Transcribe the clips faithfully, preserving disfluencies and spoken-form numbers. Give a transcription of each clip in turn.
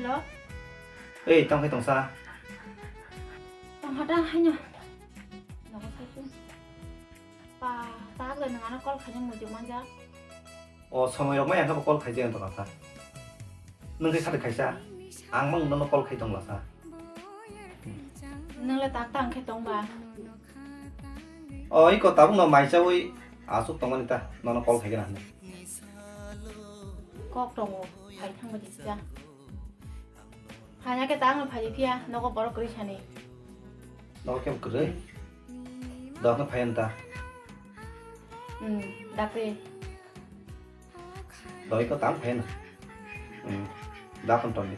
Hello? Ei, tong khai tongsa. Tong ha dang haino. Nogo sai tu. Pa, ta le nang ano call khaina muju manja. O, somoi rok mai ang khe bo call khaijak ang tong kha. Nwng khe sadi khaisa. Ang mang nono call khai tong lasa. Nwng le tak tang khe tong ba. O, iko tabuk no mai chawi asuk tongmani ta nono call khai gana hinwi. Kok tongo, phai thangba di sida. Phanya khe ta ang phai phiya, nogo borok kwrwi sani. Nogo kebo kwrwi? Dok no phai ta. Hmm, dakri. Doi ko tam phai na. Hmm, dak on tong.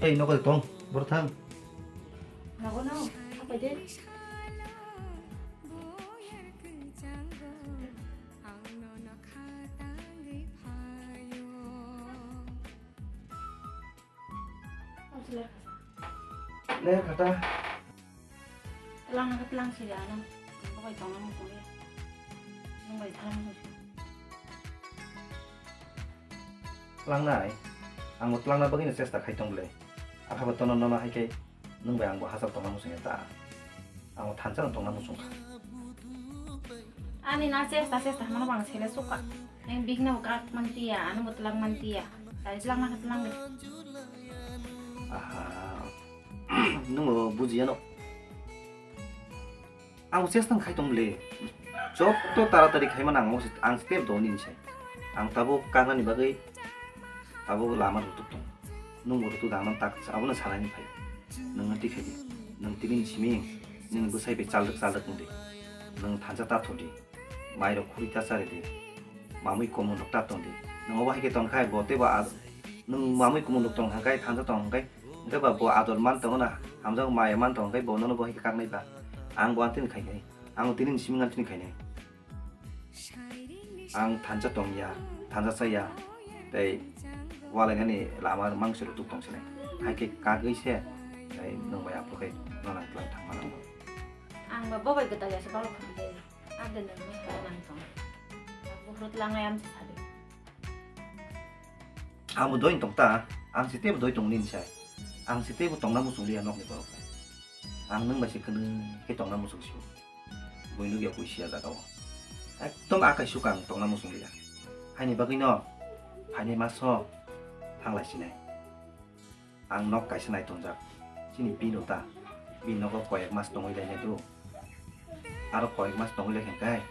Ei, nogo tong, bor thang. Nogo no, apa de? Le khata. Tlang na tlang si ya no. Ko bai tong na mo ko ya. Nung bai tlang mo. Tlang nai. Ang mo tlang na bagwi no chesta khai tong le. Akha ba tono nono hai khe. Nwng bai ang bo hachal tongna muchung ya ta. Ang bo thansa no tongna muchung kha. Ani na chesta chesta hwnmano bo ang sele sukha. Nang big no kak man tiya, ano bo twlang man tiya. Tari twlang na twlang de. Aha. Nwng bo bujiya no. Ang bo chesta khai tong le. Jotto taratari khai man ang, ang step do ni se. Ang tabo kakna ni bagwi Abo lama rutuk tong. Nwng bo rutuk dangnan tak abono salaini phai. Nwng twi khaidi. Nwng tini simi nwng bwsai bai chaldwk chaldwk wngdi. Nwng thansa ta thudi. Mairok khuri ta charidi. Mamui kumun rok ta tongdi. Nwng obo hai khe tongkhai bo teibo a-, nwng mamui kumun rok tong hwnkhai thansa tong hwnkhai. Hwnkhe ba bo ador man tongo na hamjak maya man tong hwnkhai bo nono bo hai khe kaknai ba. Ang bo antini khainai. Ang tini simi antini khainai. Ang thansa tongya, thansa saya, tei walainani lama mangse rutuk tongsinai. Hai khe kagwi se, tei nwng bai aphuru khe nono twlang thangma nango. Ang ba bobai gwtal ya se balok khamde. Abde nwng nwng nang tong. Buhrut langnai amse sadi. Ang bo doi tong ta, ang se teibo doi tong nini sai. Ang se teibo tongna muchung liya nokni borok bai. Ang nwng bai se kwnwi khe tongna muchung sio. Buino ya kwi siya jaga o. Ekdom akai suk ang tongna muchung liya. Haini bagwi no phaini maso thanglai sinai. Ang nok kaisa nai tongjak. Chini bino ta. Bini nogo koyek mas tongwi lai nai do. Aro koyek mas tongwi lai khe kai.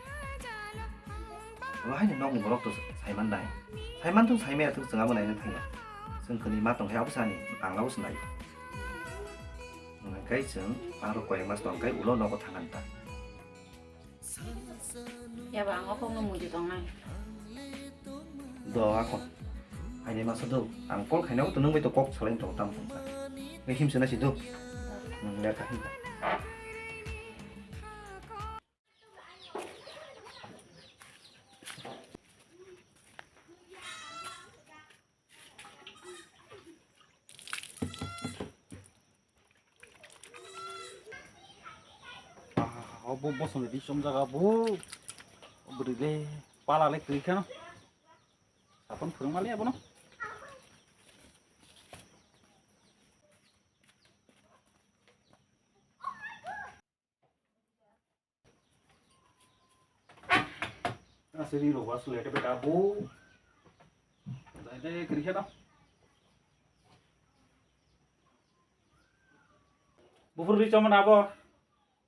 Bo haino nokni borok to saiman nai. Saiman thung saimaya thung chwng abo naina thangya. Chwng kwnwi ma tong khe abo sani, ang abo se nai. Hwnkhai chwng aro koyek mas tong kai ulo nogo thangani ta. Yaba ang okhokno muitu tongnai. Do akhon. Haini masa do. Ang call khaina to nwng bai to kok salai tong tam tong sa. Ngai himse na si do. Nwng le ta him. Ah, obo bosong di chom jaga bo. Bwrwi le pala le kwrwi kheno. Sapon phwrwng mali abono. Aswk ri rok aswk lete beta bo. Dai dai kiri kheno. Buphur ri chomon abo.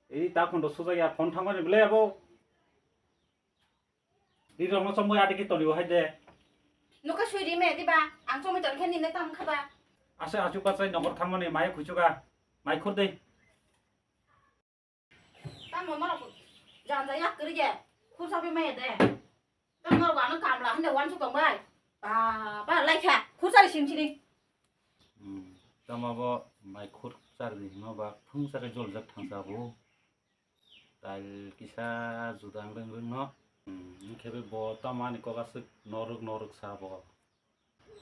Ei ta khondo sujak ya phone thangmani bwle abo. Ri rok no chomoi adi ki toni bo hai de. Nuka sui ri me diba. Ang chomoi ton khe nini tam khaba. Ase achu pachai nokor thangmani mai khuchuga. Mai khur de. Tamo norok janja yak kwrwi je, khursa bai maya de. Tamo norok ano kamla hwnde uansuk tong bai. Ba, ba, lai kha, khursa ri sim sini. Hmm, tamo bo mai khursa ri hino ba, phungsa khe joljak thangsa bo. Tail kisa judang rwng rwng no. Hmm, hwnkhe bo tamo ani kok aswk norok norok sa bo.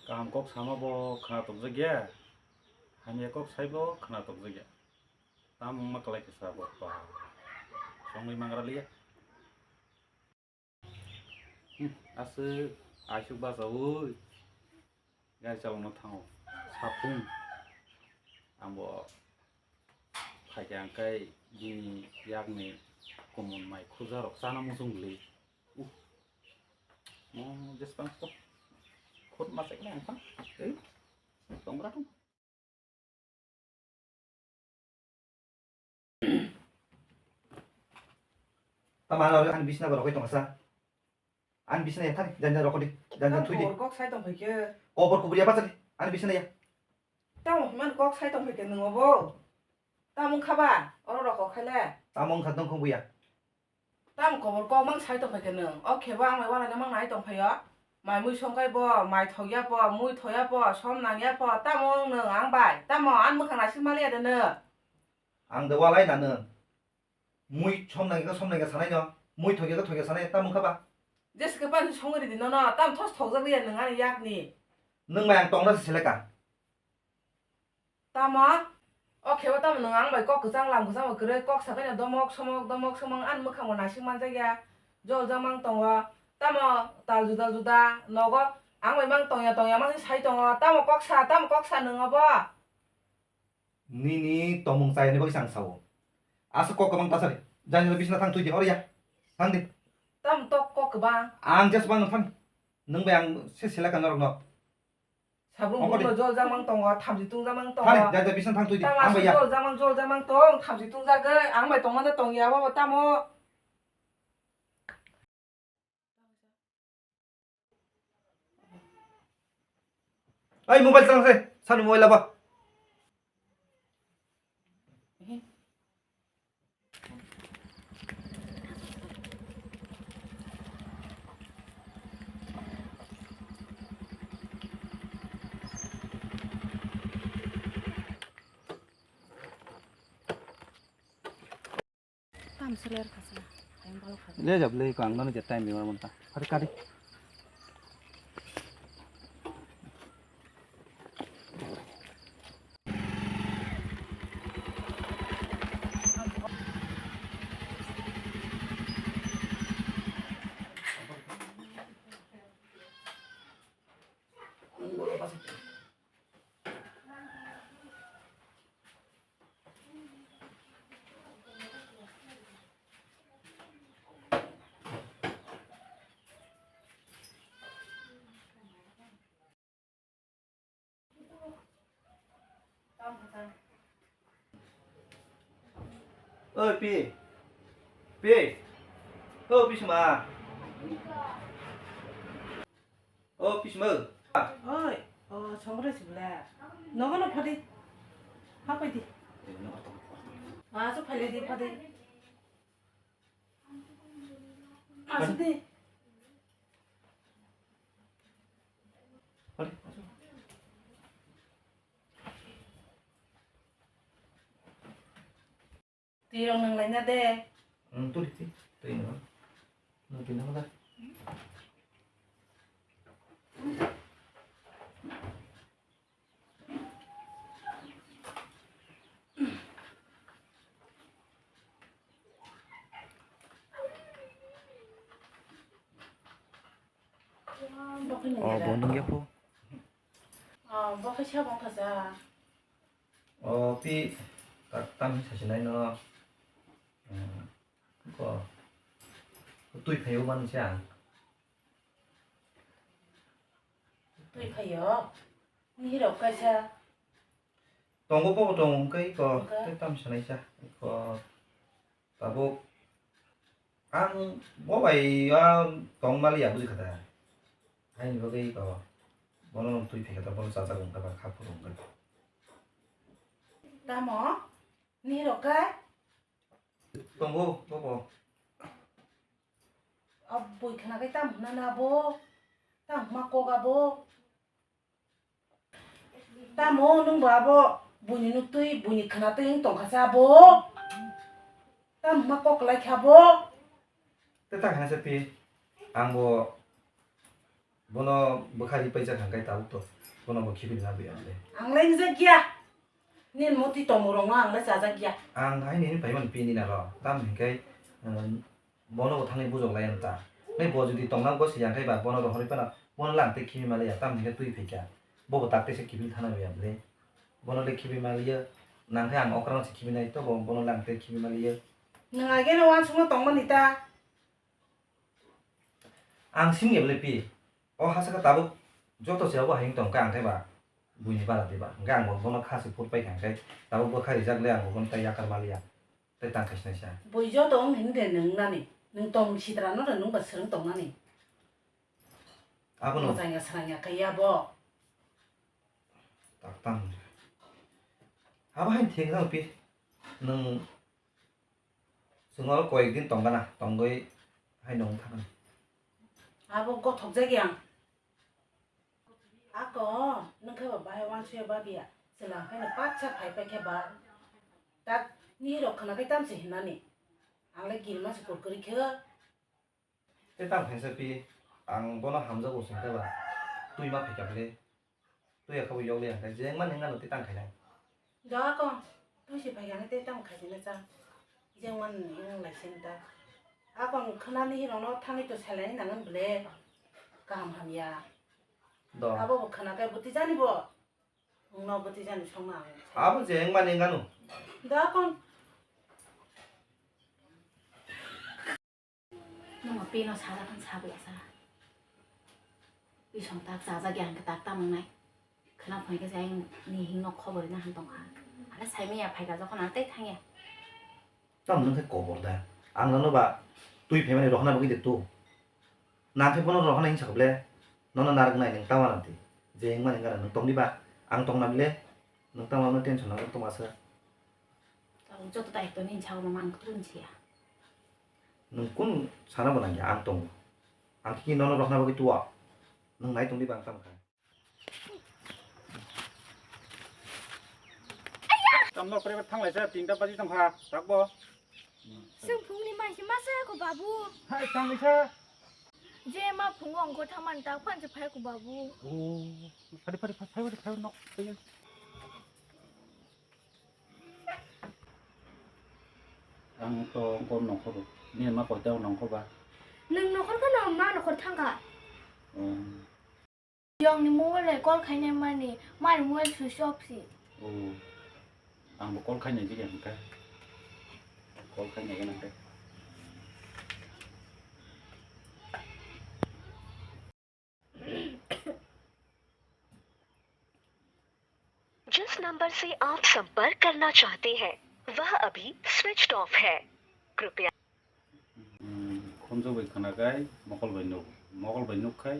Kaham kok sama bo khna tokjak ya, hamya kok sai bo khna tokjak ya. Tamo wngma kwlai khe sa bo ba. Songwi mangra liya. Hmm, aswk aisuk bachaui gari chalokno thango. Saphung. Ang bo phaikha hwnkhe bini yakni kumun mai khujarok chana muchung li. Uh. Mo jesbang ko. Khut ma chekna ang phang. Ei. Tongra tong. Tama ano ani bisna borok tongsa. Ani bisna ya thani, janja rokodi, janja thui di. Kobor kok sai tong phaikhe. Kobor kubur ya bachali, ani bisna ya. Tamo himan kok sai tong phaikhe nung obo. Tamo wngkha ba, oro rok kok khaile. Tamo wngkha tong khong buya. Tamo kobor kok mang sai tong phaikhe nung. O khebo ang mai wala no mang nai tong phaio. Mai mui songkai bo, mai thokya po, mui thoya po, som nangya po, tamo wng nung ang bai. Tamo ani mwkhang naisik maliya de nung. Ang de walai na nung. Mui som nangya, som nangya sanai no. Mui thokya, thokya sanai, tamo wngkha ba? Jesa khe pani songwi ridi nono, tamo thos thokjak liya nung ani yakni. Nung bai ang tongna se seleka. Tamo? O khebo tamo nung ang bai kok kwchang lam kwchang bai kwrwi kok sakai no domok somok, domok somok ani mwkhang bo naisik manjak ya. Jol jak mang tongo. Tamo tal juda juda nogo ang bai mang tongya tongya mang sai tongo. Tamo kok sa, tamo kok sa nung obo? Nini tongmung chayani bagwi chang sao. Aswk kok kwbang ta sari. Jani bisna thang thui di, oro ya. Thang di. Tam tok kok kwbang. Ang jes bang thang. Nung bai ang se sila ka norok no. Sabung Oko di. Bumno jol jamang tongo, thamsi tung jamang tongo. Thani, jai jai bisna thang thui di. Tam Ang bai aswk ya. Jol jamang, jol jamang tong, thamsi tung jagwi. Ang bai tongma da tong ya bo tamo. Ai, mobile chang se, sani mobile laba. Tam seler khasa, ayang balok khasa. Le jab le ko ang no je time ni mon ta. Hari kadi. Oi, pi. Pi. O, pi sima. O, pi sima. Oi, o, songre sibla. Nogo no phadi. Hapai di. Ah, so phale di phadi. Asuk di. Twi rok nang laina de. Hmm, twi, twi, twi nang. Nang twi nang da. Oh, bo nung ya pho. Oh, bo khe sabo kha sa. Oh, pi, tak tam sa sinai no. Hmm, ko. Twi phayo man sa. Twi phaio. Ni rok kaisa. Tongo pobo tongo hwnkhe iko. Hwnkhe? Tei tam sanai sa. Iko tabuk ang bo bai a tong mali ya buji kha da. Aini bagwi iko. Bono twi phai kha da, bono chajak wngkha ba kha phuru wngkha. Tamo? Ni rok kai? Tongo pobo. Aboi khna kai tam hwnna na bo? Tam hwnma kok abo? Tamo nwng bo abo buini nuk twi, buini khna twi wng tong kha se abo? Tam hwnma kok kwlai kha bo? Tei ta hwnsa pi, ang bo bono bwkha ri paijak hwn kai tabuk to, bono bo khibi na buya le. Ang lai wngjak ya. Nini moti tongmo rokno ang lai chajak ya. Ang hai nini paimani pi nini aro, tam hwn kai, um, bono bo thangwi bujok lai ang ta. Tei bo jodi tongna gosi ya khe ba bono rohorwi phano bono lang tei khibi maliya, tamni khe twi phaikha. Bo bo tak teisa khibi thana ya bwle. Bono le khibi maliya, nang khe ang okra se khibi nai to bo bono lang tei khibi maliya. Nwng ageno uansukno tongmani ta? Ang simi ya bwle pi. O ha saka tabuk joto se abo hayung tong khe ang khe ba buini bara diba. Hwnkhe ang bo bono kha se phut pai kha hwnkhe tabuk bwkha rijak le ang bo bono tei yakar maliya. Tei tang khaisinaisa. Bui joto wng hini de nwng nani. Nwng tong sitra no de nwng ba swrwng tong nani. Abono. Mojang ya srang ya kaya bo. Tak tang. Abo hai thik nang pi. Nwng chwng oro koyek din tong gana, tongwi hai nwng thang. Abo gothok jagi ang. Ako, nwng khe ba bahai uansuya babiya. Chwla phai no patsa phai phai khe ba. Tak ni rok khna khe tamse hinani. Ang le girma se kurkuri khe. Tei tang khaisa pi, ang bono hamjago sing khe ba. Twi ma phaikha bwle. Twi ya khe bo yokle ang khe jeng mani ngano tei tang khainai. Da ako, twi se phaikha khe tei tang khaisina cha. Jeng mani wng lai sing ta. Ako khna ni rok no thangwi to selai nang bwle. Kaham hamya. Do. Abo bo khna khe bwtwi jani bo. Wngno bwtwi jani songma ang. Abo jeng mani ngano. Da ako. Nwng pino sajak khan sabai asa. Bisong tak chajak yang tak tamang nai. Khna phai khe sai ni hing nok khobor na han tong kha. Ada sai maya phai ka jokhon ang tei thang ya. Tamo nang khe kobor da. Ang nang ba twi phaimani rohna bagwi de tu. Nang khe bono rohna hing sakle. Nono narwk nai nang tama nanti. Je hing mani gara nang tong di ba. Ang tong na bile. Nang tama no tension nang tong asa. Joto daityo ni hinsa mama ang khe tong siya. Nwng kunu sana bo nangya, ang tongo. Ang khe nono rohna bagwi tuwa. Nwng nai tongdi ba ang tamo kha. Tamno kore thang laisa, tinta baji tong kha, tak bo. Sung phungni mai si masa ko babu. Hai, tang laisa. Je ma phungo ang ko thaman tak phan se phai ko babu. O, phari, phari, phari, phari, phari, nok. Ang to ongkor nongkhor, ni ma koita nongkhor ba? Nwng nongkhor kheno ma nongkhor thangkha. Oh. Yongni mobile bai call khainai mani, mani mobile switch off si. Oh. Ang bo call khainai jigya hwnkhe. Call khainai gana hwnkhe. जिस नंबर से आप संपर्क करना चाहते हैं, वह अभी switched off है। कृपया। Hmm, khunju bai khna khai mokol bai nuk, mokol bai nuk khai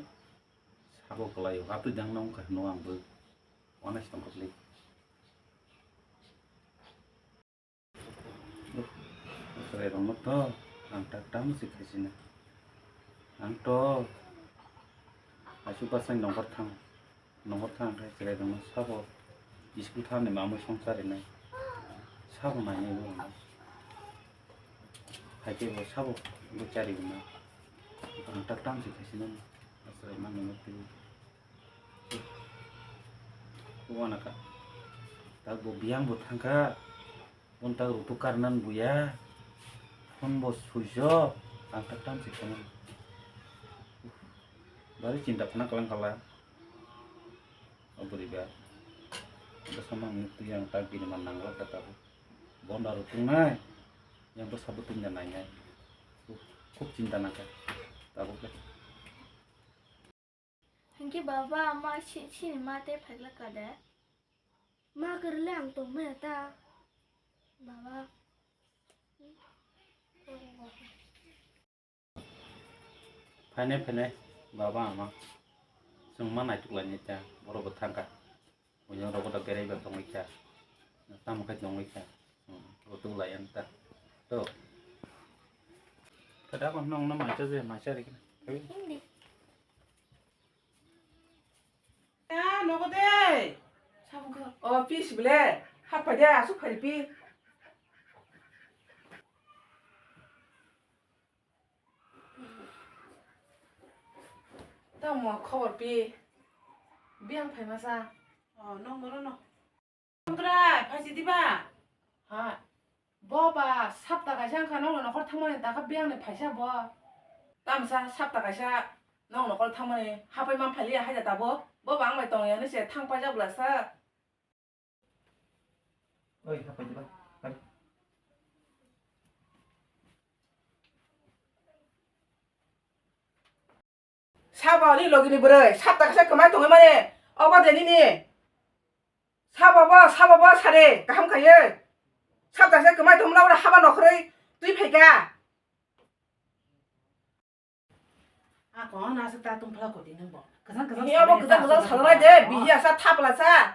sabo kwlai o, atwi dang nang khai hwnwi ang bo uanai songkha le. Chwrairokno to ang tak tamo se khaisina. Ang to aswk bwsai nongkhor thang, nongkhor thang khe chwrairokno sabo school thani mamwi songcha rinai. Sabo nainai bo rwno. Hai khe bo sabo bwchari rwna. Ang tak tamo se khaisina. Chwrai mani mukti. Wanaka. Tak bo biyang bo thangkha. Boni tak rutuk karnan buya. Phone bo switch off. Ang tak tam se kheno. Bari chinta phana kalang kala. O bwrwi ba. Bwsa mang nuk twi ang tak bini man nang rok ta tabuk. Bonda rutuk nai. Yang bwsa bo tungda nai nai. Khub chinta nangkha. Tabuk le. Hinkhe baba, ma si-, sini ma tei phaikla kade? Ma kwrwile ang tongmaya ta, baba. Phainai, phainai, baba, ama. Chwng ma naituk lainai ta, borok bo thangkha. Buino rogo da berai ba tongwi kha. Tamo khai tongwi kha. Hmm, o tu lai ang ta. To. Kada ko nong no macha je, macha ri kna. Hindi. Ya, nogo de. Sabo ko. O, pis bele. Hapa de, asu phari pi. Tamo khobor pi? Biyang phaimasa? O, nong boro no. Tongkrai, phaisi diba? Ha. Bo ba, sapta kaisa wngkha, nongno nokhor thangmani takha biyangni phaisa bo. Tamsa sapta kaisa nong nokol thangmani hapai man phailiya haida tabo. Bo bang bai tongya ni se thang paijak bwlasa. Oi, hapai diba? Hai. Sabo ni logi ni bwrwi, sapta kaisa kwmai tongwi mani, obo de nini. Sabo bo, sabo bo sare, kaham khaiwi. Sapta kaisa kwmai tongmani, obo haba nokhorwi twi phaikha. Ako na sa ta tum phala koti nang bo. Kajang kajang. Ni abo kajang kajang sajaknai de, bihi asa thapla sa.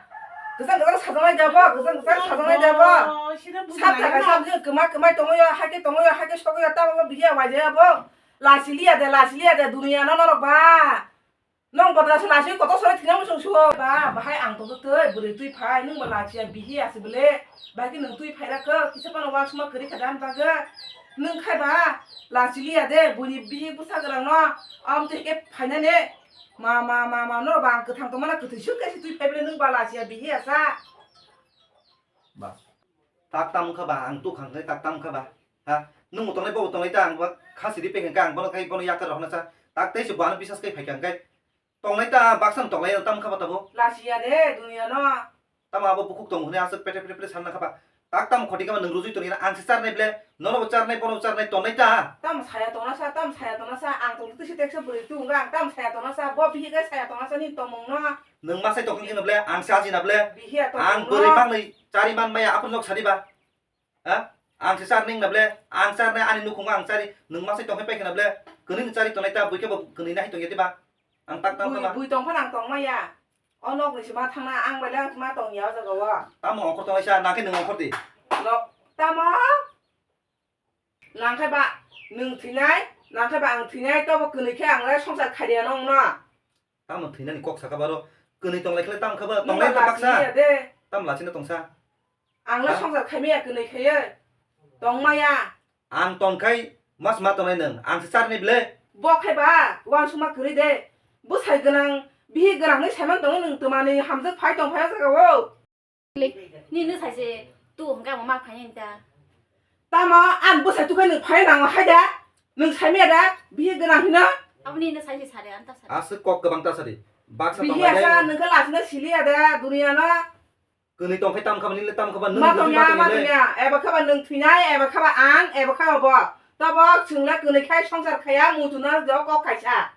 Kajang kajang sajaknai de abo, kajang kajang sajaknai de abo. Sab jaga sab je kwma kwmai tongo yo, hake tongo yo, hake sogo yo, ta abo bihi awai de abo. Lachiliya de, lachiliya de, duniya no norok ba. Nong bodra se lachi koto sore thina musung suo. Ba, bahai ang tongtwtwi, bwrwi twi phai, nung ba lachiya bihi asi bole. Bahai khe nwng twi phairakhe, kisa phano uansukma kwrwi kha dan bagwi. Nwng khai ba, lachiliya de, buini bihi bwsa gwrangno, amtwi khe phainani, ma, ma, ma, ma, no ba ang kwthang tongmana kwthwi suk khe si twi phai bole nwng ba lachiya bihi asa. Ba. Tak tam kha ba, ang tu khang khe tak tam kha ba. Ha? Nwng bo tongnai, bo bo tongnai ta, ang ba kha siri pe khe ang bono khai bono yakar rok na sa. Tak tei se bo ano bisas kai phai kha ang kai. Tongnai ta baksa no tongnai tamo kha ba tabo. Lasiya de duniya no. Tamo abo bukhuk tong hwnwi aswk pete pete pete sanna kha ba. Tak tamo khoti kha ba nwng rujui tongya ang se charnai ble. Nono bo charnai bono bo charnai tongnai ta. Tamo saya tongna sa, tamo saya tongna sa, ang tong tisi teksa bwrwi tu wng ang tamo saya tongna sa, bo bihik saya tongna sa ni tongmung no. Nwng masai tong khe no ble ang se aji na ble. Bihiya tong ang no. Bwrwi mangnwi chari man maya aphuru nok sadi ba. Ha? Ang se char ning na ble, ang char nai ani nukhung ang chari, nwng masai tong phai paikha na ble, kwnwi ni chari tongnai ta, bui khe bo kwnwi nai tongya diba? Ang tak tang bui, tong na. Bui tong phano ang tong maya. O nok ni sima thang na, ang bai le ang ma tong ya o jaga o. Tamo ongkhor tong sa, nang khe nwng ongkhor di. Lo, tamo? Nang khe ba nwng thwinai, nang khe ba ang thwinai, to bo kwnwi khe ang le songsar khai ya nong no. Tamo thwinani kok saka baro, kwnwi tonglai khle tam kha ba, tonglai ta baksa. Tam lachina tongsa. Ang le songsar khai maya kwnwi khaiye. Tong maya. Ang tong khai mas ma tongnai nwng, ang se charni ble. Bo khai ba, uansukma kwrwi de. Bwsai gwnang, bihik gwnang hinwi saiman tongwi nwng twmani hamjwk phai tong phai o jaga o. Ni nwng sai se tu hwnkhe amo ma phai ta. Tamo ang bwsai tu khe nwng phai nango hai da? Nwng sai maya da? Bihik gwnang hino? Abo ni nwng sai se sare, ang ta sare. Aswk kok kwbang ta sadi. Baksa tong lai. Bihik asa nwng khe lachina siliya da duniya no. Kwnwi tong khai tam kha ba nini le tam kha ba nwng ma tong ya, ma tong ya. Eba kha ba nwng thwinai, eba kha ba ang, eba kha ba bo. Tobo chwng le kwnwi khai songsar khaya muchuna jo kok khaisa.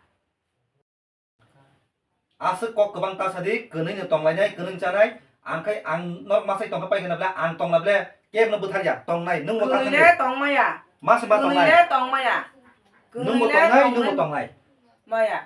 Aswk kok kwbang ta sadi, kwnwi no tong lainai, kwnwi chanai, ang khai ang nok masai tong kha paikha na ble, ang tong na ble, kebo no bwthar ya, tong nai, nwng bo ta kwnwi le tong maya. Ma se ma tong nai. Kwnwi le tong maya. Nwng bo tong nai, nwng bo tong nai. Maya.